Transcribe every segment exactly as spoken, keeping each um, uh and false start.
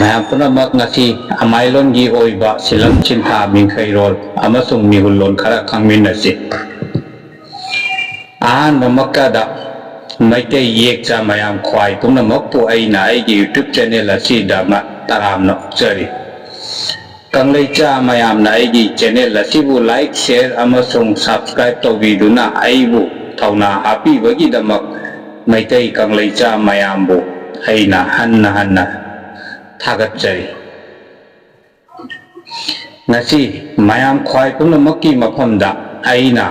ꯃꯌꯥꯝ ꯄꯨꯝꯅꯃꯛ, ꯉꯁꯤ ꯑꯃꯥꯏꯂꯣꯟꯒꯤ ꯑꯣꯏꯕ ꯁꯤꯂꯝ ꯁꯤꯟꯊꯥ, ꯃꯤꯡꯈꯩꯔꯣꯜ ꯑꯃꯁꯨꯡ ꯃꯤꯍꯨꯜꯂꯣꯟ ꯈꯔ ꯈꯪꯃꯤꯟꯅꯁꯤ꯫ ꯑꯍꯥꯟꯕꯃꯛꯇꯗ ꯃꯩꯇꯩ ꯌꯦꯛꯆꯥ ꯃꯌꯥꯝ ꯈ꯭ꯋꯥꯏ ꯄꯨꯝꯅꯃꯛꯄꯨ ꯑꯩꯅ ꯑꯩꯒꯤ YouTube channel ꯑꯁꯤꯗ ꯃ-, ꯇꯔꯥꯝꯅ ꯑꯣꯛꯆꯔꯤ꯫ ꯀꯪꯂꯩꯆꯥ ꯃꯌꯥꯝꯅ ꯑꯩꯒꯤ channel ꯑꯁꯤꯕꯨ like, share ꯑꯃꯁꯨꯡ subscribe ꯇꯧꯕꯤꯗꯨꯅ ꯑꯩꯕꯨ ꯊꯧꯅꯥ ꯍꯥꯞꯄꯤꯕꯒꯤꯗꯃꯛ ꯃꯩꯇꯩ ꯀꯪꯂꯩꯆꯥ ꯃꯌꯥꯝꯕꯨ ꯑꯩꯅ ꯍꯟꯅ ꯍꯟꯅ ꯊꯥꯒꯠꯆꯔꯤ꯫ ꯉꯁꯤ ꯃꯌꯥꯝ ꯈ꯭ꯋꯥꯏ ꯄꯨꯝꯅꯃꯛꯀꯤ ꯃꯐꯝꯗ ꯑꯩꯅ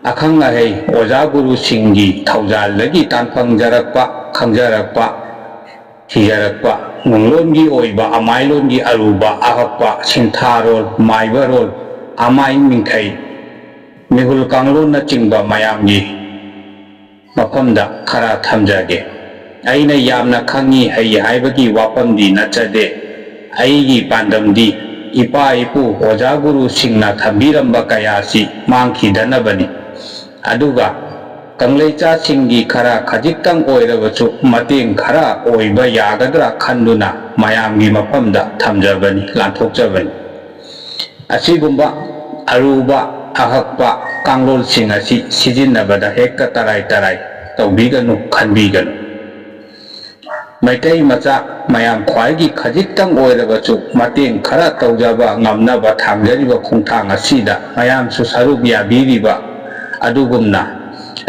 ꯑꯈꯪ ꯑꯍꯩ ꯑꯣꯖꯥ ꯒꯨꯔꯨꯁꯤꯡꯒꯤ ꯊꯧꯖꯥꯜꯗꯒꯤ ꯇꯥꯟꯐꯪꯖꯔꯛꯄ, ꯈꯪꯖꯔꯛꯄ, ꯊꯤꯖꯔꯛꯄ, ꯅꯨꯡꯂꯣꯟꯒꯤ ꯑꯣꯏꯕ ꯑꯃꯥꯏꯂꯣꯟꯒꯤ ꯑꯔꯨꯕ, ꯑꯍꯛꯄ, ꯁꯤꯟꯊꯥꯔꯣꯜ, ꯃꯥꯏꯕꯔꯣꯜ, ꯑꯃꯥꯏ ꯃꯤꯡꯈꯩ, ꯃꯤꯍꯨꯜ ꯀꯥꯡꯂꯣꯟꯅꯆꯤꯡꯕ ꯃꯌꯥꯝꯒꯤ ꯃꯐꯝꯗ ꯈꯔ ꯊꯝꯖꯒꯦ꯫ ꯑꯩꯅ ꯌꯥꯝꯅ ꯈꯪꯉꯤ ꯍꯩ ꯍꯥꯏꯕꯒꯤ ꯋꯥꯐꯝꯗꯤ ꯅꯠꯆꯗꯦ꯫ ꯑꯩꯒꯤ ꯄꯥꯟꯗꯝꯗꯤ ꯏꯄꯥ ꯏꯄꯨ ꯑꯣꯖꯥ ꯒꯨꯔꯨꯁꯤꯡꯅ ꯊꯝꯕꯤꯔꯝꯕ ꯀꯌꯥꯁꯤ ꯃꯥꯡꯈꯤꯗꯅꯕꯅꯤ꯫ ꯑꯗꯨꯒ ꯀꯪꯂꯩꯆꯥꯁꯤꯡꯒꯤ ꯈꯔ ꯈꯖꯤꯛꯇꯪ ꯑꯣꯏꯔꯕꯁꯨ ꯃꯇꯦꯡ ꯈꯔ ꯑꯣꯏꯕ ꯌꯥꯒꯗ꯭ꯔꯥ ꯈꯟꯗꯨꯅ ꯃꯌꯥꯝꯒꯤ ꯃꯐꯝꯗ ꯊꯝꯖꯕꯅꯤ, ꯂꯥꯟꯊꯣꯛꯆꯕꯅꯤ꯫ ꯑꯁꯤꯒꯨꯝꯕ ꯑꯔꯨꯕ, ꯑꯍꯛꯄ ꯀꯥꯡꯂꯣꯟꯁꯤꯡ ꯑꯁꯤ ꯁꯤꯖꯤꯟꯅꯕꯗ ꯍꯦꯛꯇ ꯇꯔꯥꯏ ꯇꯔꯥꯏ ꯇꯧꯕꯤꯒꯅꯨ, ꯈꯟꯕꯤꯒꯅꯨ꯫ ꯃꯩꯇꯩ ꯃꯆꯥ ꯃꯌꯥꯝ ꯈ꯭ꯋꯥꯏꯒꯤ ꯈꯖꯤꯛꯇꯪ ꯑꯣꯏꯔꯕꯁꯨ ꯃꯇꯦꯡ ꯈꯔ ꯇꯧꯖꯕ ꯉꯝꯅꯕ ꯊꯥꯡꯖꯔꯤꯕ ꯈꯣꯡꯊꯥꯡ ꯑꯁꯤꯗ ꯃꯌꯥꯝꯁꯨ ꯁꯔꯨꯛ ꯌꯥꯕꯤꯔꯤꯕ ꯑꯗꯨꯒꯨꯝꯅ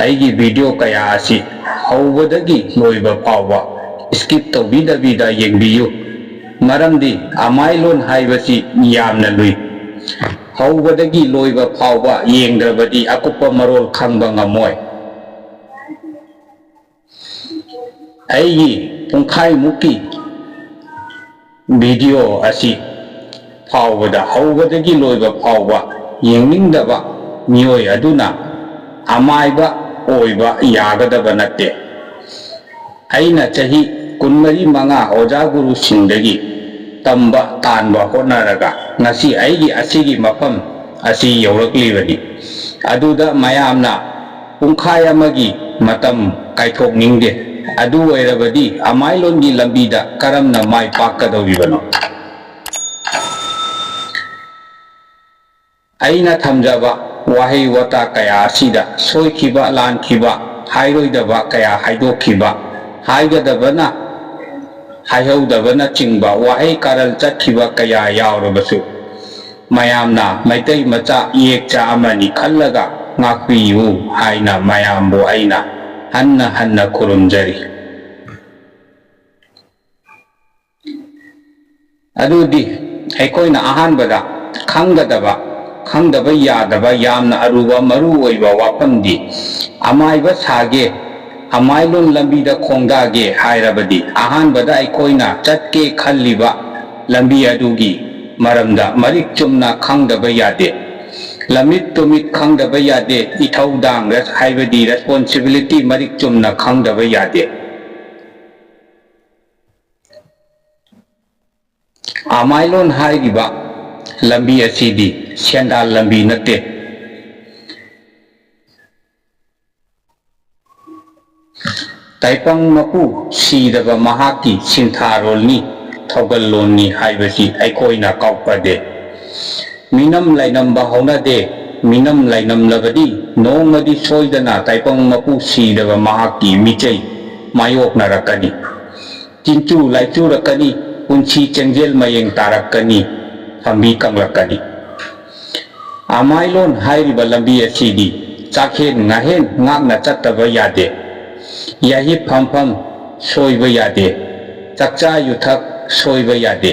ꯑꯩꯒꯤ video ꯀꯌꯥ ꯑꯁꯤ ꯍꯧꯕꯗꯒꯤ ꯂꯣꯏꯕ ꯐꯥꯎꯕ skip ꯇꯧꯕꯤꯗꯕꯤꯗ ꯌꯦꯡꯕꯤꯌꯨ꯫ ꯃꯔꯝꯗꯤ ꯑꯃꯥꯏꯂꯣꯟ ꯍꯥꯏꯕꯁꯤ ꯌꯥꯝꯅ ꯂꯨꯏ꯫ ꯍꯧꯕꯗꯒꯤ ꯂꯣꯏꯕ ꯐꯥꯎꯕ ꯌꯦꯡꯗ꯭ꯔꯕꯗꯤ ꯑꯀꯨꯞꯄ ꯃꯔꯣꯜ ꯈꯪꯕ ꯉꯝꯃꯣꯏ꯫ ꯑꯩꯒꯤ ꯄꯨꯡꯈꯥꯏꯃꯨꯛꯀꯤ video ꯑꯁꯤ ꯐꯥꯎꯕꯗ, ꯍꯧꯕꯗꯒꯤ ꯂꯣꯏꯕ ꯐꯥꯎꯕ ꯌꯦꯡꯅꯤꯡꯗꯕ ꯃꯤꯑꯣꯏ ꯑꯗꯨꯅ ꯑꯃꯥꯏꯕ ꯑꯣꯏꯕ ꯌꯥꯒꯗꯕ ꯅꯠꯇꯦ꯫ ꯑꯩꯅ ꯆꯍꯤ ꯀꯨꯟꯃꯔꯤ ꯃꯉꯥ ꯑꯣꯖꯥ ꯒꯨꯔꯨꯁꯤꯡꯗꯒꯤ ꯇꯝꯕ ꯇꯥꯟꯕ ꯍꯣꯠꯅꯔꯒ ꯉꯁꯤ ꯑꯩꯒꯤ ꯑꯁꯤꯒꯤ ꯃꯐꯝ ꯑꯁꯤ ꯌꯧꯔꯛꯂꯤꯕꯅꯤ꯫ ꯑꯗꯨꯗ ꯃꯌꯥꯝꯅ ꯄꯨꯡꯈꯥꯏ ꯑꯃꯒꯤ ꯃꯇꯝ ꯀꯥꯏꯊꯣꯛꯅꯤꯡꯗꯦ꯫ ꯑꯗꯨ ꯑꯣꯏꯔꯕꯗꯤ ꯑꯃꯥꯏꯂꯣꯟꯒꯤ ꯂꯝꯕꯤꯗ ꯀꯔꯝꯅ ꯃꯥꯏ ꯄꯥꯛꯀꯗꯧꯔꯤꯕꯅꯣ? ꯑꯩꯅ ꯊꯝꯖꯕ ꯋꯥꯍꯩ ꯋꯥꯇꯥ ꯀꯌꯥ ꯑꯁꯤꯗ ꯁꯣꯏꯈꯤꯕ, ꯂꯥꯟꯈꯤꯕ, ꯍꯥꯏꯔꯣꯏꯗꯕ ꯀꯌꯥ ꯍꯥꯏꯗꯣꯛꯈꯤꯕ, ꯍꯥꯏꯒꯗꯕꯅ ꯍꯥꯏꯍꯧꯗꯕꯅꯆꯤꯡꯕ ꯋꯥꯍꯩ ꯀꯥꯔꯟ ꯆꯠꯈꯤꯕ ꯀꯌꯥ ꯌꯥꯎꯔꯕꯁꯨ, ꯃꯌꯥꯝꯅ ꯃꯩꯇꯩ ꯃꯆꯥ ꯏꯌꯦꯛꯆꯥ ꯑꯃꯅꯤ ꯈꯜꯂꯒ ꯉꯥꯛꯄꯤꯌꯨ ꯍꯥꯏꯅ ꯃꯌꯥꯝꯕꯨ ꯑꯩꯅ ꯍꯟꯅ ꯍꯟꯅ ꯈꯨꯔꯨꯝꯖꯔꯤ꯫ ꯑꯗꯨꯗꯤ ꯑꯩꯈꯣꯏꯅ ꯑꯍꯥꯟꯕꯗ ꯈꯪꯒꯗꯕ, ꯈꯪꯗꯕ ꯌꯥꯗꯕ ꯌꯥꯝꯅ ꯑꯔꯨꯕ ꯃꯔꯨ ꯑꯣꯏꯕ ꯋꯥꯐꯝꯗꯤ, ꯑꯃꯥꯏꯕ ꯁꯥꯒꯦ, ꯑꯃꯥꯏꯂꯣꯟ ꯂꯝꯕꯤꯗ ꯈꯣꯡꯗꯥꯒꯦ ꯍꯥꯏꯔꯕꯗꯤ ꯑꯍꯥꯟꯕꯗ ꯑꯩꯈꯣꯏꯅ ꯆꯠꯀꯦ ꯈꯜꯂꯤꯕ ꯂꯝꯕꯤ ꯑꯗꯨꯒꯤ ꯃꯔꯝꯗ ꯃꯔꯤꯛ ꯆꯨꯝꯅ ꯈꯪꯗꯕ ꯌꯥꯗꯦ꯫ ꯂꯝꯃꯤꯠ ꯇꯨꯃꯤꯠ ꯈꯪꯗꯕ ꯌꯥꯗꯦ꯫ ꯏꯊꯧꯗꯥꯡ ꯔꯦꯁ-, ꯍꯥꯏꯕꯗꯤ responsibility ꯃꯔꯤꯛ ꯆꯨꯝꯅ ꯈꯪꯗꯕ ꯌꯥꯗꯦ꯫ ꯑꯃꯥꯏꯂꯣꯟ ꯍꯥꯏꯔꯤꯕ ꯂꯝꯕꯤ ꯑꯁꯤꯗꯤ ꯁꯦꯟꯗꯥꯜ ꯂꯝꯕꯤ ꯅꯠꯇꯦ꯫ ꯇꯥꯏꯄꯪ ꯃꯄꯨ ꯁꯤꯗꯕ ꯃꯍꯥꯛꯀꯤ ꯁꯤꯟꯊꯥꯔꯣꯜꯅꯤ, ꯊꯧꯒꯜꯂꯣꯟꯅꯤ ꯍꯥꯏꯕꯁꯤ ꯑꯩꯈꯣꯏꯅ ꯀꯥꯎꯐꯗꯦ꯫ ꯃꯤꯅꯝ ꯂꯥꯏꯅꯝꯕ ꯍꯧꯅꯗꯦ꯫ ꯃꯤꯅꯝ ꯂꯥꯏꯅꯝꯂꯕꯗꯤ ꯅꯣꯡꯃꯗꯤ ꯁꯣꯏꯗꯅ ꯇꯥꯏꯄꯪ ꯃꯄꯨ ꯁꯤꯗꯕ ꯃꯍꯥꯛꯀꯤ ꯃꯤꯆꯩ ꯃꯥꯌꯣꯛꯅꯔꯛꯀꯅꯤ꯫ ꯆꯤꯟꯆꯨ ꯂꯥꯏꯆꯨꯔꯛꯀꯅꯤ, ꯄꯨꯟꯁꯤ ꯆꯦꯡꯖꯦꯜ ꯃꯌꯦꯡ ꯇꯥꯔꯛꯀꯅꯤ, ꯐꯝꯕꯤ ꯀꯪꯂꯛꯀꯅꯤ꯫ ꯑꯃꯥꯏꯂꯣꯟ ꯍꯥꯏꯔꯤꯕ ꯂꯝꯕꯤ ꯑꯁꯤꯗꯤ ꯆꯥꯛꯍꯦꯟ ꯉꯥꯍꯦꯟ ꯉꯥꯛꯅ ꯆꯠꯇꯕ ꯌꯥꯗꯦ꯫ ꯌꯥꯍꯤꯞ ꯐꯝꯐꯝ ꯁꯣꯏꯕ ꯌꯥꯗꯦ꯫ ꯆꯥꯛꯆꯥ ꯌꯨꯊꯛ ꯁꯣꯏꯕ ꯌꯥꯗꯦ꯫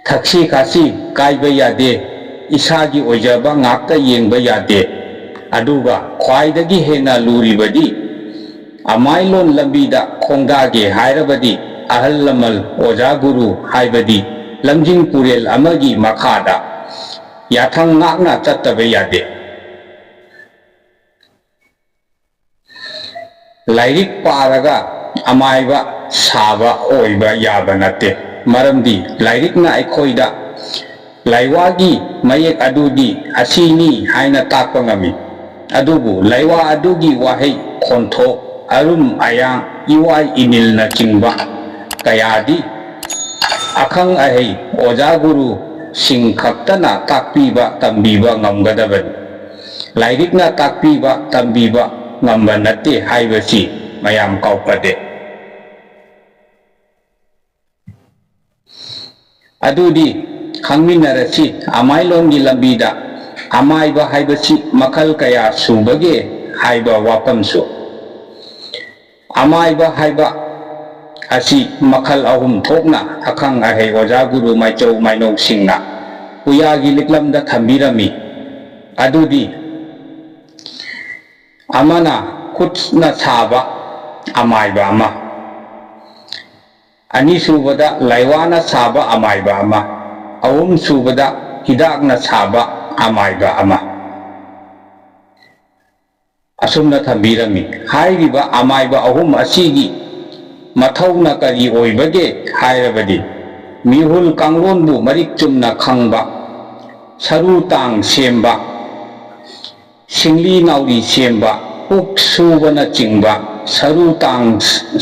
ꯊꯛꯁꯤ ꯈꯥꯁꯤ ꯀꯥꯏꯕ ꯌꯥꯗꯦ, ꯏꯁꯥꯒꯤ ꯑꯣꯏꯖꯕ ꯉꯥꯛꯇ ꯌꯦꯡꯕ ꯌꯥꯗꯦ꯫ ꯑꯗꯨꯒ ꯈ꯭ꯋꯥꯏꯗꯒꯤ ꯍꯦꯟꯅ ꯂꯨꯔꯤꯕꯗꯤ, ꯑꯃꯥꯏꯂꯣꯟ ꯂꯝꯕꯤꯗ ꯈꯣꯡꯗꯥꯒꯦ ꯍꯥꯏꯔꯕꯗꯤ ꯑꯍꯜ ꯂꯃꯟ, ꯑꯣꯖꯥ ꯒꯨꯔꯨ ꯍꯥꯏꯕꯗꯤ ꯂꯝꯖꯤꯡ ꯄꯨꯔꯦꯜ ꯑꯃꯒꯤ ꯃꯈꯥꯗ ꯌꯥꯊꯪ ꯉꯥꯛꯅ ꯆꯠꯇꯕ ꯌꯥꯗꯦ꯫ ꯂꯥꯏꯔꯤꯛ ꯄꯥꯔꯒ ꯑꯃꯥꯏꯕ ꯁꯥꯕ ꯑꯣꯏꯕ ꯌꯥꯕ ꯅꯠꯇꯦ꯫ ꯃꯔꯝꯗꯤ ꯂꯥꯏꯔꯤꯛꯅ ꯑꯩꯈꯣꯏꯗ ꯂꯥꯏꯋꯥꯒꯤ ꯃꯌꯦꯛ ꯑꯗꯨꯗꯤ ꯑꯁꯤꯅꯤ ꯍꯥꯏꯅ ꯇꯥꯛꯄ ꯉꯝꯃꯤ꯫ ꯑꯗꯨꯕꯨ ꯂꯥꯏꯋꯥ ꯑꯗꯨꯒꯤ ꯋꯥꯍꯩ ꯈꯣꯟꯊꯣꯛ, ꯑꯔꯨꯝ ꯑꯌꯥꯡ, ꯏꯋꯥꯏ ꯏꯅꯤꯜꯅꯆꯤꯡꯕ ꯀꯌꯥꯗꯤ ꯑꯈꯪ ꯑꯍꯩ ꯑꯣꯖꯥ ꯒꯨꯔꯨꯁꯤꯡ ꯈꯛꯇꯅ ꯇꯥꯛꯄꯤꯕ ꯇꯝꯕꯤꯕ ꯉꯝꯒꯗꯕꯅꯤ꯫ ꯂꯥꯏꯔꯤꯛꯅ ꯇꯥꯛꯄꯤꯕ ꯇꯝꯕꯤꯕ ꯉꯝꯕ ꯅꯠꯇꯦ ꯍꯥꯏꯕꯁꯤ ꯃꯌꯥꯝ ꯀꯥꯎꯐꯗꯦ꯫ ꯑꯗꯨꯗꯤ ꯈꯪꯃꯤꯟꯅꯔꯁꯤ, ꯑꯃꯥꯏꯂꯣꯟꯒꯤ ꯂꯝꯕꯤꯗ ꯑꯃꯥꯏꯕ ꯍꯥꯏꯕꯁꯤ ꯃꯈꯜ ꯀꯌꯥ ꯁꯨꯕꯒꯦ ꯍꯥꯏꯕ ꯋꯥꯐꯝꯁꯨ꯫ ꯑꯃꯥꯏꯕ ꯍꯥꯏꯕ ꯑꯁꯤ ꯃꯈꯜ ꯑꯍꯨꯝ ꯊꯣꯛꯅ ꯑꯈꯪ ꯑꯍꯩ ꯑꯣꯖꯥ ꯒꯨꯔꯨ ꯃꯥꯏꯆꯧ ꯃꯥꯏꯅꯧꯁꯤꯡꯅ ꯄꯨꯌꯥꯒꯤ ꯂꯤꯛꯂꯝꯗ ꯊꯝꯕꯤꯔꯝꯃꯤ꯫ ꯑꯗꯨꯗꯤ ꯑꯃꯅ ꯈꯨꯠꯅ ꯁꯥꯕ ꯑꯃꯥꯏꯕ ꯑꯃ, ꯑꯅꯤꯁꯨꯕꯗ ꯂꯥꯏꯋꯥꯅ ꯁꯥꯕ ꯑꯃꯥꯏꯕ ꯑꯃ, ꯑꯍꯨꯝꯁꯨꯕꯗ ꯍꯤꯗꯥꯛꯅ ꯁꯥꯕ ꯑꯃꯥꯏꯕ ꯑꯃ꯫ ꯑꯁꯨꯝꯅ ꯊꯝꯕꯤꯔꯝꯃꯤ꯫ ꯍꯥꯏꯔꯤꯕ ꯑꯃꯥꯏꯕ ꯑꯍꯨꯝ ꯑꯁꯤꯒꯤ ꯃꯊꯧꯅ ꯀꯔꯤ ꯑꯣꯏꯕꯒꯦ ꯍꯥꯏꯔꯕꯗꯤ, ꯃꯤꯍꯨꯜ ꯀꯥꯡꯂꯣꯟꯕꯨ ꯃꯔꯤꯛ ꯆꯨꯝꯅ ꯈꯪꯕ, ꯁꯔꯨ ꯇꯥꯡ ꯁꯦꯝꯕ, ꯁꯤꯡꯂꯤ ꯅꯥꯎꯔꯤ ꯁꯦꯝꯕ, ꯄꯨꯛ ꯁꯨꯕꯅꯆꯤꯡꯕ, ꯁꯔꯨ ꯇꯥꯡ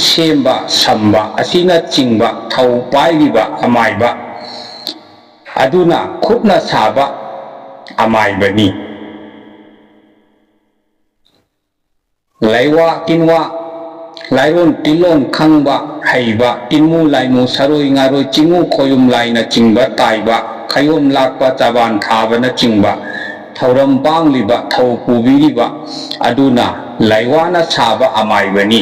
ꯁꯦꯝꯕ ꯁꯝꯕ ꯑꯁꯤꯅꯆꯤꯡꯕ ꯊꯧ ꯄꯥꯏꯔꯤꯕ ꯑꯃꯥꯏꯕ ꯑꯗꯨꯅ ꯈꯨꯠꯅ ꯁꯥꯕ ꯑꯃꯥꯏꯕꯅꯤ꯫ ꯂꯩꯋꯥ ꯇꯤꯟꯋꯥ, ꯂꯥꯏꯔꯣꯟ ꯇꯤꯜꯂꯣꯟ ꯈꯪꯕ ꯍꯩꯕ, ꯇꯤꯟꯃꯨ ꯂꯥꯏꯃꯨ ꯁꯔꯣꯏ ꯉꯥꯔꯣꯏ ꯆꯤꯡꯉꯨ ꯈꯣꯌꯨꯝ ꯂꯥꯏꯅꯆꯤꯡꯕ ꯇꯥꯏꯕ, ꯈꯌꯣꯝ ꯂꯥꯛꯄ ꯆꯕꯥꯟ ꯊꯥꯕꯅꯆꯤꯡꯕ ꯊꯧꯔꯝ ꯄꯥꯡꯂꯤꯕ ꯊꯧ ꯄꯨꯕꯤꯔꯤꯕ ꯑꯗꯨꯅ ꯂꯩꯋꯥꯅ ꯁꯥꯕ ꯑꯃꯥꯏꯕꯅꯤ꯫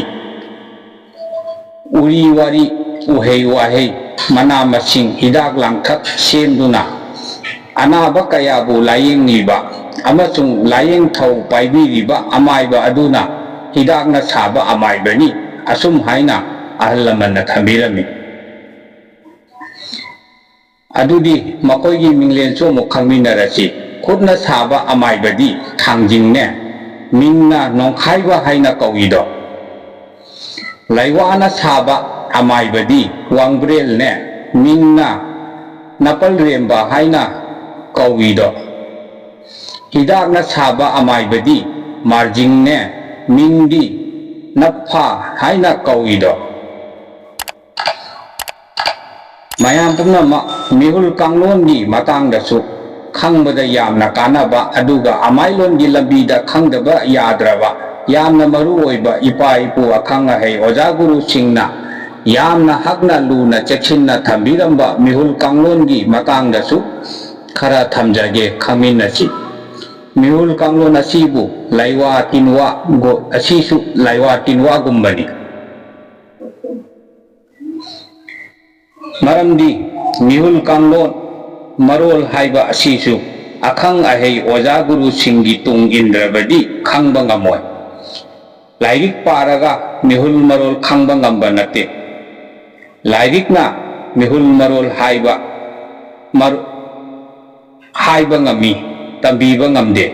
ꯎꯔꯤ ꯋꯥꯔꯤ, ꯎꯍꯩ ꯋꯥꯍꯩ, ꯃꯅꯥ ꯃꯁꯤꯡ, ꯍꯤꯗꯥꯛ ꯂꯥꯡꯊꯛ ꯁꯦꯝꯗꯨꯅ ꯑꯅꯥꯕ ꯀꯌꯥꯕꯨ ꯂꯥꯌꯦꯡꯂꯤꯕ ꯑꯃꯁꯨꯡ ꯂꯥꯌꯦꯡꯊꯧ ꯄꯥꯏꯕꯤꯔꯤꯕ ꯑꯃꯥꯏꯕ ꯑꯗꯨꯅ ꯍꯤꯗꯥꯛꯅ ꯁꯥꯕ ꯑꯃꯥꯏꯕꯅꯤ꯫ ꯑꯁꯨꯝ ꯍꯥꯏꯅ ꯑꯍꯜ ꯂꯃꯟꯅ ꯊꯝꯕꯤꯔꯝꯃꯤ꯫ ꯑꯗꯨꯗꯤ ꯃꯈꯣꯏꯒꯤ ꯃꯤꯡꯂꯦꯟꯁꯨ ꯑꯃꯨꯛ ꯈꯪꯃꯤꯟꯅꯔꯁꯤ꯫ ꯈꯨꯠꯅ ꯁꯥꯕ ꯑꯃꯥꯏꯕꯗꯤ ꯊꯥꯡꯖꯤꯡꯅꯦ, ꯃꯤꯡꯅ ꯅꯣꯡꯈꯥꯏꯕ ꯍꯥꯏꯅ ꯀꯧꯏꯗꯣ꯫ ꯂꯩꯋꯥꯅ ꯁꯥꯕ ꯑꯃꯥꯏꯕꯗꯤ ꯋꯥꯡꯕ꯭ꯔꯦꯜꯅꯦ, ꯃꯤꯡꯅ ꯅꯄꯜꯔꯦꯝꯕ ꯍꯥꯏꯅ ꯀꯧꯏꯗꯣ꯫ ꯍꯤꯗꯥꯛꯅ ꯁꯥꯕ ꯑꯃꯥꯏꯕꯗꯤ ꯃꯥꯔꯖꯤꯡꯅꯦ, ꯃꯤꯡꯗꯤ ꯅꯞꯐꯥ ꯍꯥꯏꯅ ꯀꯧꯏꯗꯣ꯫ ꯃꯌꯥꯝ ꯄꯨꯝꯅꯃꯛ ꯃꯤꯍꯨꯜ ꯀꯥꯡꯂꯣꯟꯒꯤ ꯃꯇꯥꯡꯗꯁꯨ ꯈꯪꯕꯗ ꯌꯥꯝꯅ ꯀꯥꯟꯅꯕ, ꯑꯗꯨꯒ ꯑꯃꯥꯏꯂꯣꯟꯒꯤ ꯂꯝꯕꯤꯗ ꯈꯪꯗꯕ ꯌꯥꯗ꯭ꯔꯕ, ꯌꯥꯝꯅ ꯃꯔꯨ ꯑꯣꯏꯕ ꯏꯄꯥ ꯏꯄꯨ ꯑꯈꯪ ꯑꯍꯩ ꯑꯣꯖꯥ ꯒꯨꯔꯨꯁꯤꯡꯅ ꯌꯥꯝꯅ ꯍꯛꯅ ꯂꯨꯅ ꯆꯦꯛꯁꯤꯟꯅ ꯊꯝꯕꯤꯔꯝꯕ ꯃꯤꯍꯨꯜ ꯀꯥꯡꯂꯣꯟꯒꯤ ꯃꯇꯥꯡꯗꯁꯨ ꯈꯔ ꯊꯝꯖꯒꯦ, ꯈꯪꯃꯤꯟꯅꯁꯤ꯫ ꯃꯤꯍꯨꯜ ꯀꯥꯡꯂꯣꯟ ꯑꯁꯤꯕꯨ ꯂꯥꯏꯋꯥ ꯇꯤꯟꯋꯥ ꯒꯨ-, ꯑꯁꯤꯁꯨ ꯂꯥꯏꯋꯥ ꯇꯤꯟꯋꯥꯒꯨꯝꯕꯅꯤ꯫ ꯃꯔꯝꯗꯤ ꯃꯤꯍꯨꯜ ꯀꯥꯡꯂꯣꯟ ꯃꯔꯣꯜ ꯍꯥꯏꯕ ꯑꯁꯤꯁꯨ ꯑꯈꯪ ꯑꯍꯩ ꯑꯣꯖꯥ ꯒꯨꯔꯨꯁꯤꯡꯒꯤ ꯇꯨꯡ ꯏꯟꯗ꯭ꯔꯕꯗꯤ ꯈꯪꯕ ꯉꯝꯃꯣꯏ꯫ ꯂꯥꯏꯔꯤꯛ ꯄꯥꯔꯒ ꯃꯤꯍꯨꯜ ꯃꯔꯣꯜ ꯈꯪꯕ ꯉꯝꯕ ꯅꯠꯇꯦ꯫ ꯂꯥꯏꯔꯤꯛꯅ ꯃꯤꯍꯨꯜ ꯃꯔꯣꯜ ꯍꯥꯏꯕ ꯃꯔ-, ꯍꯥꯏꯕ ꯉꯝꯃꯤ, ꯇꯝꯕꯤꯕ ꯉꯝꯗꯦ꯫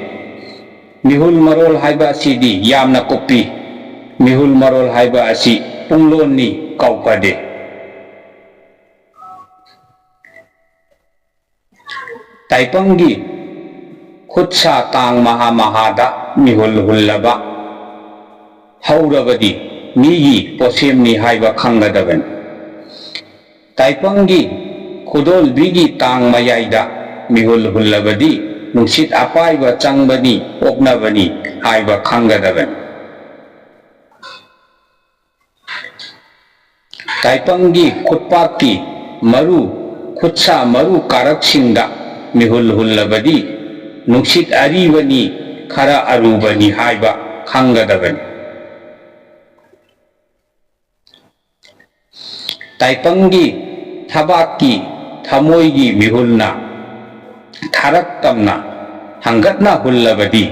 ꯃꯤꯍꯨꯜ ꯃꯔꯣꯜ ꯍꯥꯏꯕ ꯑꯁꯤꯗꯤ ꯌꯥꯝꯅ ꯀꯨꯞꯄꯤ꯫ ꯃꯤꯍꯨꯜ ꯃꯔꯣꯜ ꯍꯥꯏꯕ ꯑꯁꯤ ꯄꯨꯡꯂꯣꯟꯅꯤ, ꯀꯧꯐꯗꯦ꯫ ꯇꯥꯏꯄꯪꯒꯤ ꯈꯨꯠꯁꯥ ꯇꯥꯡ ꯃꯍꯥ ꯃꯍꯥꯗ ꯃꯤꯍꯨꯜ ꯍꯨꯜꯂꯕ ꯍꯧꯔꯕꯗꯤ ꯃꯤꯒꯤ ꯄꯣꯠꯁꯦꯝꯅꯤ ꯍꯥꯏꯕ ꯈꯪꯒꯗꯕꯅꯤ꯫ ꯇꯥꯏꯄꯪꯒꯤ ꯈꯨꯗꯣꯜꯕꯤꯒꯤ ꯇꯥꯡ ꯃꯌꯥꯏꯗ ꯃꯤꯍꯨꯜ ꯍꯨꯜꯂꯕꯗꯤ ꯅꯨꯡꯁꯤꯠ ꯑꯄꯥꯏꯕ ꯆꯪꯕꯅꯤ, ꯑꯣꯛꯅꯕꯅꯤ ꯍꯥꯏꯕ ꯈꯪꯒꯗꯕꯅꯤ꯫ ꯇꯥꯏꯄꯪꯒꯤ ꯈꯨꯠꯄꯥꯛꯀꯤ ꯃꯔꯨ, ꯈꯨꯠꯁꯥ ꯃꯔꯨ ꯀꯥꯔꯛꯁꯤꯡꯗ ꯃꯤꯍꯨꯜ ꯍꯨꯜꯂꯕꯗꯤ ꯅꯨꯡꯁꯤꯠ ꯑꯔꯤꯕꯅꯤ, ꯈꯔ ꯑꯔꯨꯕꯅꯤ ꯍꯥꯏꯕ ꯈꯪꯒꯗꯕꯅꯤ꯫ ꯇꯥꯏꯄꯪꯒꯤ ꯊꯕꯥꯛꯀꯤ ꯊꯃꯣꯏꯒꯤ ꯃꯤꯍꯨꯜꯅ ꯊꯥꯔꯛ ꯇꯝꯅ ꯍꯪꯒꯠꯅ ꯍꯨꯜꯂꯕꯗꯤ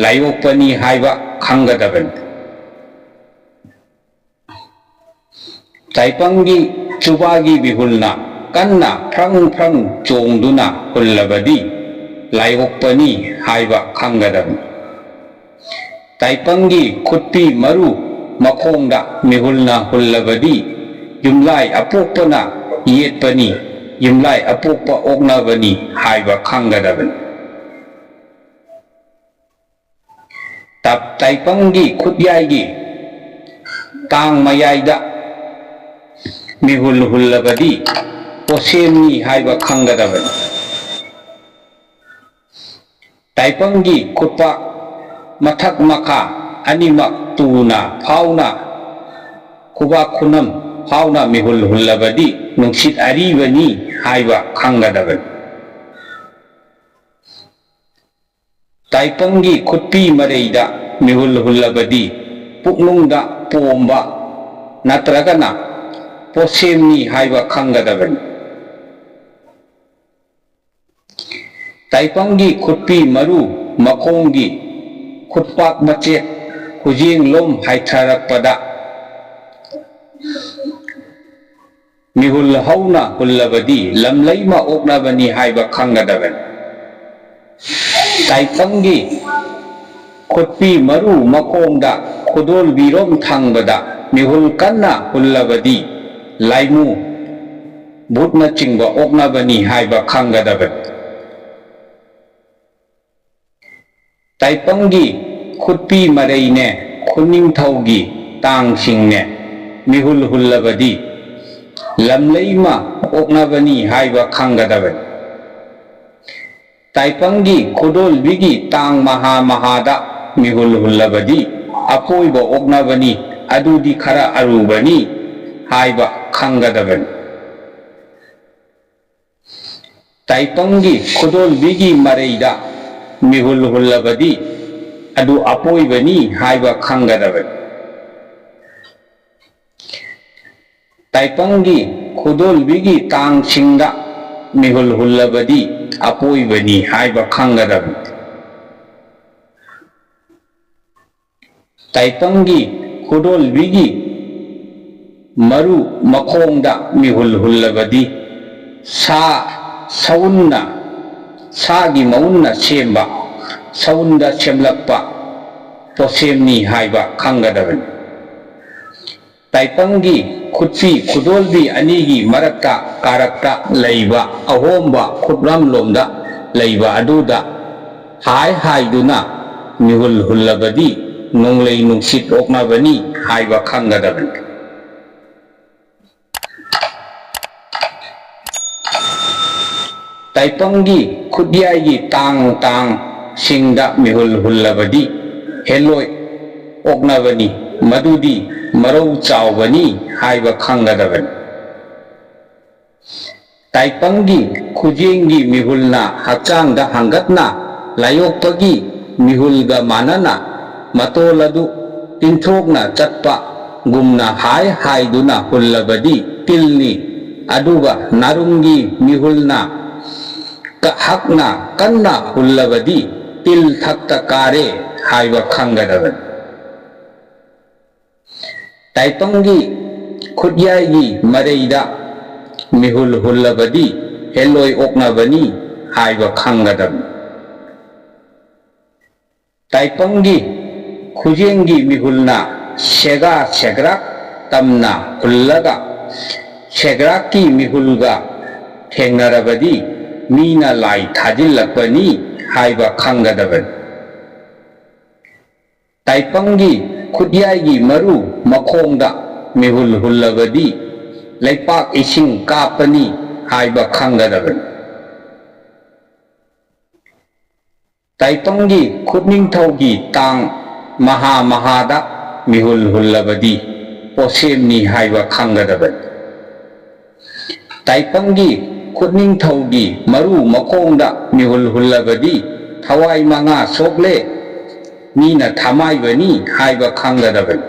ꯂꯥꯏꯑꯣꯛꯄꯅꯤ ꯍꯥꯏꯕ ꯈꯪꯒꯗꯕꯅꯤ꯫ ꯇꯥꯏꯄꯪꯒꯤ ꯆꯨꯕꯥꯒꯤ ꯃꯤꯍꯨꯜꯅ ꯀꯟꯅ ꯐ꯭ꯔꯪ ꯐ꯭ꯔꯪ ꯆꯣꯡꯗꯨꯅ ꯍꯨꯜꯂꯕꯗꯤ ꯂꯥꯏꯑꯣꯛꯄꯅꯤ ꯍꯥꯏꯕ ꯈꯪꯒꯗꯕꯅꯤ꯫ ꯇꯥꯏꯄꯪꯒꯤ ꯈꯨꯠꯄꯤ ꯃꯔꯨ ꯃꯈꯣꯡꯗ ꯃꯤꯍꯨꯜꯅ ꯍꯨꯜꯂꯕꯗꯤ ꯌꯨꯝꯂꯥꯏ ꯑꯄꯣꯛꯄꯅ ꯌꯦꯠꯄꯅꯤ, ꯌꯨꯝꯂꯥꯏ ꯑꯄꯣꯛꯄ ꯑꯣꯛꯅꯕꯅꯤ ꯍꯥꯏꯕ ꯈꯪꯒꯗꯕꯅꯤ꯫ ꯇꯥꯏꯄꯪꯒꯤ ꯈꯨꯠꯌꯥꯏꯒꯤ ꯇꯥꯡ ꯃꯌꯥꯏꯗ ꯃꯤꯍꯨꯜ ꯍꯨꯜꯂꯕꯗꯤ ꯄꯣꯠꯁꯦꯝꯅꯤ ꯍꯥꯏꯕ ꯈꯪꯒꯗꯕꯅꯤ꯫ ꯇꯥꯏꯄꯪꯒꯤ ꯈꯨꯠꯄꯥꯛ ꯃꯊꯛ ꯃꯈꯥ ꯑꯅꯤꯃꯛ ꯇꯨꯅ ꯐꯥꯎꯅ, ꯈꯨꯕꯥꯛ ꯈꯨꯅꯝ ꯐꯥꯎꯅ ꯃꯤꯍꯨꯜ ꯍꯨꯜꯂꯕꯗꯤ ꯅꯨꯡꯁꯤꯠ ꯑꯔꯤꯕꯅꯤ ꯍꯥꯏꯕ ꯈꯪꯒꯗꯕꯅꯤ꯫ ꯇꯥꯏꯄꯪꯒꯤ ꯈꯨꯠꯄꯤ ꯃꯔꯩꯗ ꯃꯤꯍꯨꯜ ꯍꯨꯜꯂꯕꯗꯤ ꯄꯨꯛꯅꯨꯡꯗ ꯄꯣꯝꯕ ꯅꯠꯇ꯭ꯔꯒꯅ ꯄꯣꯠꯁꯦꯝꯅꯤ ꯍꯥꯏꯕ ꯈꯪꯒꯗꯕꯅꯤ꯫ ꯇꯥꯏꯄꯪꯒꯤ ꯈꯨꯠꯄꯤ ꯃꯔꯨ ꯃꯈꯣꯡꯒꯤ ꯈꯨꯠꯄꯥꯛ ꯃꯆꯦꯠ ꯈꯨꯖꯦꯡꯂꯣꯝ ꯍꯥꯏꯊꯔꯛꯄꯗ ꯃꯤꯍꯨꯜ ꯍꯧꯅ ꯍꯨꯜꯂꯕꯗꯤ ꯂꯝꯂꯩꯃ ꯑꯣꯛꯅꯕꯅꯤ ꯍꯥꯏꯕ ꯈꯪꯒꯗꯕꯅꯤ꯫ ꯇꯥꯏꯄꯪꯒꯤ ꯈꯨꯠꯄꯤ ꯃꯔꯨ ꯃꯈꯣꯡꯗ ꯈꯨꯗꯣꯜꯕꯤꯔꯣꯝ ꯊꯪꯕꯗ ꯃꯤꯍꯨꯜ ꯀꯟꯅ ꯍꯨꯜꯂꯕꯗꯤ ꯂꯥꯏꯃꯨ, ꯚꯨꯠꯅꯆꯤꯡꯕ ꯑꯣꯛꯅꯕꯅꯤ ꯍꯥꯏꯕ ꯈꯪꯒꯗꯕꯅꯤ꯫ ꯇꯥꯏꯄꯪꯒꯤ ꯈꯨꯠꯄꯤ ꯃꯔꯩꯅꯦ, ꯈꯨꯅꯤꯡꯊꯧꯒꯤ ꯇꯥꯡꯁꯤꯡꯅꯦ ꯃꯤꯍꯨꯜ ꯍꯨꯜꯂꯕꯗꯤ ꯂꯝꯂꯩꯃ ꯑꯣꯛꯅꯕꯅꯤ ꯍꯥꯏꯕ ꯈꯪꯒꯗꯕꯅꯤ꯫ ꯇꯥꯏꯄꯪꯒꯤ ꯈꯨꯗꯣꯜꯕꯤꯒꯤ ꯇꯥꯡ ꯃꯍꯥ ꯃꯍꯥꯗ ꯃꯤꯍꯨꯜ ꯍꯨꯜꯂꯕꯗꯤ ꯑꯄꯣꯏꯕ ꯑꯣꯛꯅꯕꯅꯤ, ꯑꯗꯨꯗꯤ ꯈꯔ ꯑꯔꯨꯕꯅꯤ ꯍꯥꯏꯕ ꯈꯪꯒꯗꯕꯅꯤ꯫ ꯇꯥꯏꯄꯪꯒꯤ ꯈꯨꯗꯣꯜꯕꯤꯒꯤ ꯃꯔꯩꯗ ꯃꯤꯍꯨꯜ ꯍꯨꯜꯂꯕꯗꯤ ꯑꯗꯨ ꯑꯄꯣꯏꯕꯅꯤ ꯍꯥꯏꯕ ꯈꯪꯒꯗꯕꯅꯤ꯫ ꯇꯥꯏꯄꯪꯒꯤ ꯈꯨꯗꯣꯜꯕꯤꯒꯤ ꯇꯥꯡꯁꯤꯡꯗ ꯃꯤꯍꯨꯜ ꯍꯨꯜꯂꯕꯗꯤ ꯑꯄꯣꯏꯕꯅꯤ ꯍꯥꯏꯕ ꯈꯪꯒꯗꯕꯅꯤ꯫ ꯇꯥꯏꯄꯪꯒꯤ ꯈꯨꯗꯣꯜꯕꯤꯒꯤ ꯃꯔꯨ ꯃꯈꯣꯡꯗ ꯃꯤꯍꯨꯜ ꯍꯨꯜꯂꯕꯗꯤ ꯁꯥ ꯁꯎꯟꯅ, ꯁꯥꯒꯤ ꯃꯎꯟꯅ ꯁꯦꯝꯕ, ꯁꯎꯟꯗ ꯁꯦꯝꯂꯛꯄ ꯄꯣꯠꯁꯦꯝꯅꯤ ꯍꯥꯏꯕ ꯈꯪꯒꯗꯕꯅꯤ꯫ ꯇꯥꯏꯄꯪꯒꯤ ꯈꯨꯠꯄꯤ ꯈꯨꯗꯣꯜꯕꯤ ꯑꯅꯤꯒꯤ ꯃꯔꯛꯇ ꯀꯥꯔꯛꯇ ꯂꯩꯕ ꯑꯍꯣꯝꯕ ꯈꯨꯠꯂꯝꯂꯣꯝꯗ ꯂꯩꯕ ꯑꯗꯨꯗ ꯍꯥꯏ ꯍꯥꯏꯗꯨꯅ ꯃꯤꯍꯨꯜ ꯍꯨꯜꯂꯕꯗꯤ ꯅꯣꯡꯂꯩ ꯅꯨꯡꯁꯤꯠ ꯑꯣꯛꯅꯕꯅꯤ ꯍꯥꯏꯕ ꯈꯪꯒꯗꯕꯅꯤ꯫ ꯇꯥꯏꯄꯪꯒꯤ ꯈꯨꯠꯌꯥꯏꯒꯤ ꯇꯥꯡ ꯇꯥꯡꯁꯤꯡꯗ ꯃꯤꯍꯨꯜ ꯍꯨꯜꯂꯕꯗꯤ ꯍꯦꯂꯣꯏ ꯑꯣꯛꯅꯕꯅꯤ, ꯃꯗꯨꯗꯤ ꯃꯔꯧ ꯆꯥꯎꯕꯅꯤ ꯍꯥꯏꯕ ꯈꯪꯒꯗꯕꯅꯤ꯫ ꯇꯥꯏꯄꯪꯒꯤ ꯈꯨꯖꯦꯡꯒꯤ ꯃꯤꯍꯨꯜꯅ ꯍꯛꯆꯥꯡꯗ ꯍꯪꯒꯠꯅ ꯂꯥꯏꯌꯣꯛꯄꯒꯤ ꯃꯤꯍꯨꯜꯒ ꯃꯥꯟꯅꯅ ꯃꯇꯣꯜ ꯑꯗꯨ ꯇꯤꯟꯊꯣꯛꯅ ꯆꯠꯄꯒꯨꯝꯅ ꯍꯥꯏ ꯍꯥꯏꯗꯨꯅ ꯍꯨꯜꯂꯕꯗꯤ ꯇꯤꯜꯅꯤ, ꯑꯗꯨꯒ ꯅꯥꯔꯨꯝꯒꯤ ꯃꯤꯍꯨꯜꯅ ꯀ-, ꯍꯛꯅ ꯀꯟꯅ ꯍꯨꯜꯂꯕꯗꯤ ꯇꯤꯜ ꯊꯛꯇ ꯀꯥꯔꯦ ꯍꯥꯏꯕ ꯈꯪꯒꯗꯕꯅꯤ꯫ ꯇꯥꯏꯄꯪꯒꯤ ꯈꯨꯠꯌꯥꯏꯒꯤ ꯃꯔꯩꯗ ꯃꯤꯍꯨꯜ ꯍꯨꯜꯂꯕꯗꯤ ꯍꯦꯂꯣꯏ ꯑꯣꯛꯅꯕꯅꯤ ꯍꯥꯏꯕ ꯈꯪꯒꯗꯕꯅꯤ꯫ ꯇꯥꯏꯄꯪꯒꯤ ꯈꯨꯖꯦꯡꯒꯤ ꯃꯤꯍꯨꯜꯅ ꯁꯦꯒꯥ ꯁꯦꯒ꯭ꯔꯥꯛ ꯇꯝꯅ ꯍꯨꯜꯂꯒ ꯁꯦꯒ꯭ꯔꯥꯛꯀꯤ ꯃꯤꯍꯨꯜꯒ ꯊꯦꯡꯅꯔꯕꯗꯤ ꯃꯤꯅ ꯂꯥꯏ ꯊꯥꯖꯤꯜꯂꯛꯄꯅꯤ ꯍꯥꯏꯕ ꯈꯪꯒꯗꯕꯅꯤ꯫ ꯇꯥꯏꯄꯪꯒꯤ ꯈꯨꯠꯌꯥꯏꯒꯤ ꯃꯔꯨ ꯃꯈꯣꯡꯗ ꯃꯤꯍꯨꯜ ꯍꯨꯜꯂꯕꯗꯤ ꯂꯩꯄꯥꯛ ꯏꯁꯤꯡ ꯀꯥꯞꯄꯅꯤ ꯍꯥꯏꯕ ꯈꯪꯒꯗꯕꯅꯤ꯫ ꯇꯥꯏꯄꯪꯒꯤ ꯈꯨꯠꯅꯤꯡꯊꯧꯒꯤ ꯇꯥꯡ ꯃꯍꯥ ꯃꯍꯥꯗ ꯃꯤꯍꯨꯜ ꯍꯨꯜꯂꯕꯗꯤ ꯄꯣꯠꯁꯦꯝꯅꯤ ꯍꯥꯏꯕ ꯈꯪꯒꯗꯕꯅꯤ꯫ ꯇꯥꯏꯄꯪꯒꯤ ꯈꯨꯠꯅꯤꯡꯊꯧꯒꯤ ꯃꯔꯨ ꯃꯈꯣꯡꯗ ꯃꯤꯍꯨꯜ ꯍꯨꯜꯂꯕꯗꯤ ꯊꯋꯥꯏ ꯃꯉꯥ ꯁꯣꯛꯂꯦ, ꯃꯤꯅ ꯊꯃꯥꯏꯕꯅꯤ ꯍꯥꯏꯕ ꯈꯪꯒꯗꯕꯅꯤ꯫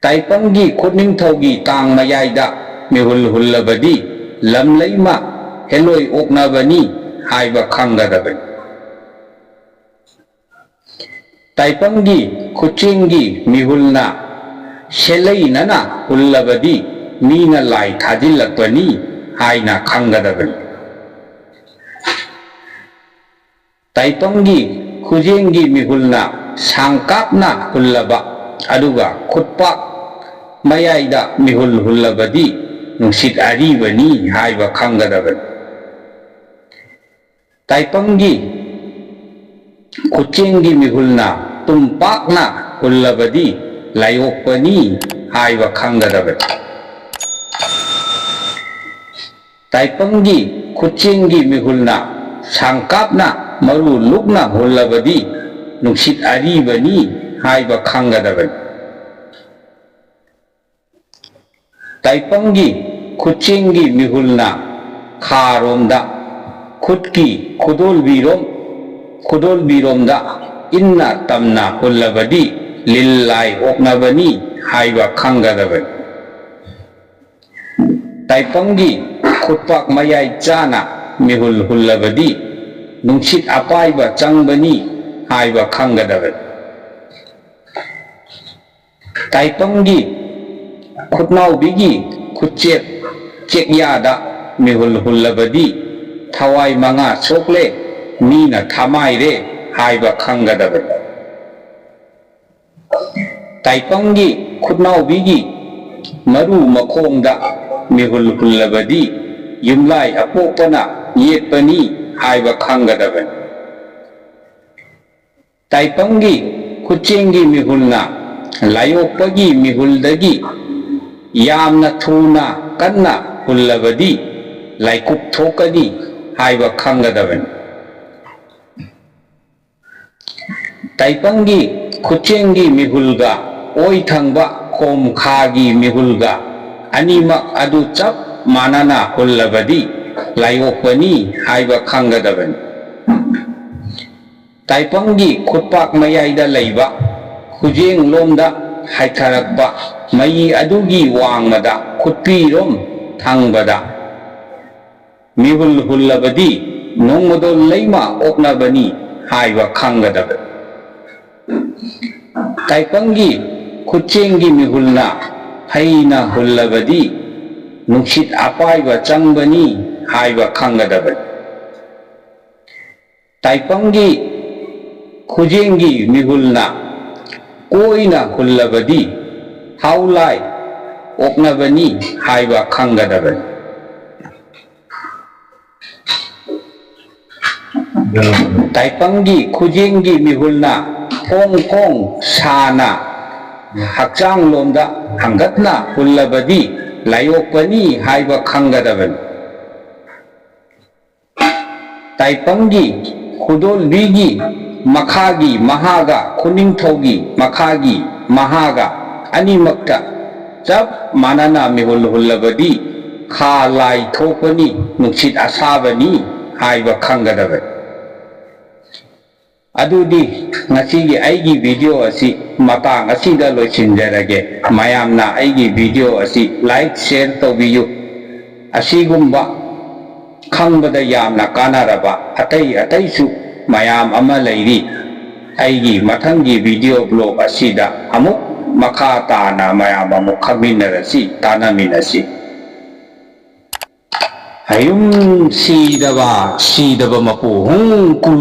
ꯇꯥꯏꯄꯪꯒꯤ ꯈꯨꯠꯅꯤꯡꯊꯧꯒꯤ ꯇꯥꯡ ꯃꯌꯥꯏꯗ ꯃꯤꯍꯨꯜ ꯍꯨꯜꯂꯕꯗꯤ ꯂꯝꯂꯩꯃ ꯍꯦꯂꯣꯏ ꯑꯣꯛꯅꯕꯅꯤ ꯍꯥꯏꯕ ꯈꯪꯒꯗꯕꯅꯤ꯫ ꯇꯥꯏꯄꯪꯒꯤ ꯈꯨꯠꯆꯦꯡꯒꯤ ꯃꯤꯍꯨꯜꯅ ꯁꯦꯂꯩꯅꯅ ꯍꯨꯜꯂꯕꯗꯤ ꯃꯤꯅ ꯂꯥꯏ ꯊꯥꯖꯤꯜꯂꯛꯄꯅꯤ ꯍꯥꯏꯅ ꯈꯪꯒꯗꯕꯅꯤ꯫ ꯇꯥꯏꯄꯪꯒꯤ ꯈꯨꯖꯦꯡꯒꯤ ꯃꯤꯍꯨꯜꯅ ꯁꯥꯡꯀꯥꯞꯅ ꯍꯨꯜꯂꯕ, ꯑꯗꯨꯒ ꯈꯨꯠꯄꯥꯛ ꯃꯌꯥꯏꯗ ꯃꯤꯍꯨꯜ ꯍꯨꯜꯂꯕꯗꯤ ꯅꯨꯡꯁꯤꯠ ꯑꯔꯤꯕꯅꯤ ꯍꯥꯏꯕ ꯈꯪꯒꯗꯕꯅꯤ꯫ ꯇꯥꯏꯄꯪꯒꯤ ꯈꯨꯠꯆꯦꯡꯒꯤ ꯃꯤꯍꯨꯜꯅ ꯇꯨꯝꯄꯥꯛꯅ ꯍꯨꯜꯂꯕꯗꯤ ꯂꯥꯏꯑꯣꯛꯄꯅꯤ ꯍꯥꯏꯕ ꯈꯪꯒꯗꯕꯅꯤ꯫ ꯇꯥꯏꯄꯪꯒꯤ ꯈꯨꯠꯆꯦꯡꯒꯤ ꯃꯤꯍꯨꯜꯅ ꯁꯥꯡꯀꯥꯞꯅ ꯃꯔꯨ ꯂꯨꯛꯅ ꯍꯨꯜꯂꯕꯗꯤ ꯅꯨꯡꯁꯤꯠ ꯑꯔꯤꯕꯅꯤ ꯍꯥꯏꯕ ꯈꯪꯒꯗꯕꯅꯤ꯫ ꯇꯥꯏꯄꯪꯒꯤ ꯈꯨꯠꯆꯦꯡꯒꯤ ꯃꯤꯍꯨꯜꯅ ꯈꯥꯔꯣꯝꯗ, ꯈꯨꯠꯀꯤ ꯈꯨꯗꯣꯜꯕꯤꯔꯣꯝ, ꯈꯨꯗꯣꯜꯕꯤꯔꯣꯝꯗ ꯏꯟꯅ ꯇꯝꯅ ꯍꯨꯜꯂꯕꯗꯤ ꯂꯤꯜ ꯂꯥꯏ ꯑꯣꯛꯅꯕꯅꯤ ꯍꯥꯏꯕ ꯈꯪꯒꯗꯕꯅꯤ꯫ ꯇꯥꯏꯄꯪꯒꯤ ꯈꯨꯠꯄꯥꯛ ꯃꯌꯥꯏ ꯆꯥꯅ ꯃꯤꯍꯨꯜ ꯍꯨꯜꯂꯕꯗꯤ ꯅꯨꯡꯁꯤꯠ ꯑꯄꯥꯏꯕ ꯆꯪꯕꯅꯤ ꯍꯥꯏꯕ ꯈꯪꯒꯗꯕꯅꯤ꯫ ꯇꯥꯏꯄꯪꯒꯤ ꯈꯨꯠꯅꯥꯎꯕꯤꯒꯤ ꯈꯨꯠꯆꯦꯛ ꯆꯦꯛꯌꯥꯗ ꯃꯤꯍꯨꯜ ꯍꯨꯜꯂꯕꯗꯤ ꯊꯋꯥꯏ ꯃꯉꯥ ꯁꯣꯛꯂꯦ, ꯃꯤꯅ ꯊꯃꯥꯏꯔꯦ ꯍꯥꯏꯕ ꯈꯪꯒꯗꯕꯅꯤ꯫ ꯇꯥꯏꯄꯪꯒꯤ ꯈꯨꯠꯅꯥꯎꯕꯤꯒꯤ ꯃꯔꯨ ꯃꯈꯣꯡꯗ ꯃꯤꯍꯨꯜ ꯍꯨꯜꯂꯕꯗꯤ ꯌꯨꯝꯂꯥꯏ ꯑꯄꯣꯛꯄꯅ ꯌꯦꯠꯄꯅꯤ ꯍꯥꯏꯕ ꯈꯪꯒꯗꯕꯅꯤ꯫ ꯇꯥꯏꯄꯪꯒꯤ ꯈꯨꯠꯆꯦꯡꯒꯤ ꯃꯤꯍꯨꯜꯅ ꯂꯥꯏꯑꯣꯛꯄꯒꯤ ꯃꯤꯍꯨꯜꯗꯒꯤ ꯌꯥꯝꯅ ꯊꯨꯅ ꯀꯟꯅ ꯍꯨꯜꯂꯕꯗꯤ ꯂꯥꯏꯀꯨꯞ ꯊꯣꯛꯀꯅꯤ ꯍꯥꯏꯕ ꯈꯪꯒꯗꯕꯅꯤ꯫ ꯇꯥꯏꯄꯪꯒꯤ ꯈꯨꯠꯆꯦꯡꯒꯤ ꯃꯤꯍꯨꯜꯒ ꯑꯣꯏ ꯊꯪꯕ ꯈꯣꯝꯈꯥꯒꯤ ꯃꯤꯍꯨꯜꯒ ꯑꯅꯤꯃꯛ ꯑꯗꯨ ꯆꯞ ꯃꯥꯟꯅꯅ ꯍꯨꯜꯂꯕꯗꯤ ꯂꯥꯏꯑꯣꯛꯄꯅꯤ ꯍꯥꯏꯕ ꯈꯪꯒꯗꯕꯅꯤ꯫ ꯇꯥꯏꯄꯪꯒꯤ ꯈꯨꯠꯄꯥꯛ ꯃꯌꯥꯏꯗ ꯂꯩꯕ ꯈꯨꯖꯦꯡꯂꯣꯝꯗ ꯍꯥꯏꯊꯔꯛꯄ ꯃꯩ ꯑꯗꯨꯒꯤ ꯋꯥꯡꯃꯗ ꯈꯨꯠꯄꯤꯔꯣꯝ ꯊꯪꯕꯗ ꯃꯤꯍꯨꯜ ꯍꯨꯜꯂꯕꯗꯤ ꯅꯣꯡꯃꯗꯣꯜ ꯂꯩꯃ ꯑꯣꯛꯅꯕꯅꯤ ꯍꯥꯏꯕ ꯈꯪꯒꯗꯕꯅꯤ꯫ ꯇꯥꯏꯄꯪꯒꯤ ꯈꯨꯠꯆꯦꯡꯒꯤ ꯃꯤꯍꯨꯜꯅ ꯐꯩꯅ ꯍꯨꯜꯂꯕꯗꯤ ꯅꯨꯡꯁꯤꯠ ꯑꯄꯥꯏꯕ ꯆꯪꯕꯅꯤ ꯍꯥꯏꯕ ꯈꯪꯒꯗꯕꯅꯤ꯫ ꯇꯥꯏꯄꯪꯒꯤ ꯈꯨꯖꯦꯡꯒꯤ ꯃꯤꯍꯨꯜꯅ ꯀꯣꯏꯅ ꯍꯨꯜꯂꯕꯗꯤ ꯍꯥꯎꯂꯥꯏ ꯑꯣꯛꯅꯕꯅꯤ ꯍꯥꯏꯕ ꯈꯪꯒꯗꯕꯅꯤ꯫ ꯇꯥꯏꯄꯪꯒꯤ ꯈꯨꯖꯦꯡꯒꯤ ꯃꯤꯍꯨꯜꯅ ꯐꯣꯡ ꯐꯣꯡ ꯁꯥꯅ ꯍꯛꯆꯥꯡꯂꯣꯝꯗ ꯍꯪꯒꯠꯅ ꯍꯨꯜꯂꯕꯗꯤ ꯂꯥꯏꯑꯣꯛꯄꯅꯤ ꯍꯥꯏꯕ ꯈꯪꯒꯗꯕꯅꯤ꯫ ꯇꯥꯏꯄꯪꯒꯤ ꯈꯨꯗꯣꯜꯕꯤꯒꯤ ꯃꯈꯥꯒꯤ ꯃꯍꯥꯒ ꯈꯨꯅꯤꯡꯊꯧꯒꯤ ꯃꯈꯥꯒꯤ ꯃꯍꯥꯒ ꯑꯅꯤꯃꯛꯇ ꯆꯞ ꯃꯥꯟꯅꯅ ꯃꯤꯍꯨꯜ ꯍꯨꯜꯂꯕꯗꯤ ꯈꯥ ꯂꯥꯏ ꯊꯣꯛꯄꯅꯤ, ꯅꯨꯡꯁꯤꯠ ꯑꯁꯥꯕꯅꯤ ꯍꯥꯏꯕ ꯈꯪꯒꯗꯕꯅꯤ꯫ ꯑꯗꯨꯗꯤ ꯉꯁꯤꯒꯤ ꯑꯩꯒꯤ ꯚꯤꯗꯤꯑꯣ ꯑꯁꯤ ꯃꯇꯥꯡ ꯑꯁꯤꯗ ꯂꯣꯏꯁꯤꯟꯖꯔꯒꯦ꯫ ꯃꯌꯥꯝꯅ ꯑꯩꯒꯤ ꯚꯤꯗꯤꯑꯣ ꯑꯁꯤ ꯂꯥꯏꯛ, ꯁꯤꯌꯔ ꯇꯧꯕꯤꯌꯨ꯫ ꯑꯁꯤꯒꯨꯝꯕ ꯈꯪꯕꯗ ꯌꯥꯝꯅ ꯀꯥꯟꯅꯔꯕ ꯑꯇꯩ ꯑꯇꯩꯁꯨ ꯃꯌꯥꯝ ꯑꯃ ꯂꯩꯔꯤ꯫ ꯑꯩꯒꯤ ꯃꯊꯪꯒꯤ ꯚꯤꯗꯤꯑꯣ ꯕ꯭ꯂꯣꯒ ꯑꯁꯤꯗ ꯑꯃꯨꯛ ꯃꯈꯥ ꯇꯥꯅ ꯃꯌꯥꯝ ꯑꯃꯨꯛ ꯈꯪꯃꯤꯟꯅꯔꯁꯤ, ꯇꯥꯟꯅꯃꯤꯟꯅꯁꯤ꯫ ꯍꯌꯨꯝ ꯁꯤꯗꯕ, ꯁꯤꯗꯕ ꯃꯄꯨ ꯍꯨꯝ ꯀꯨ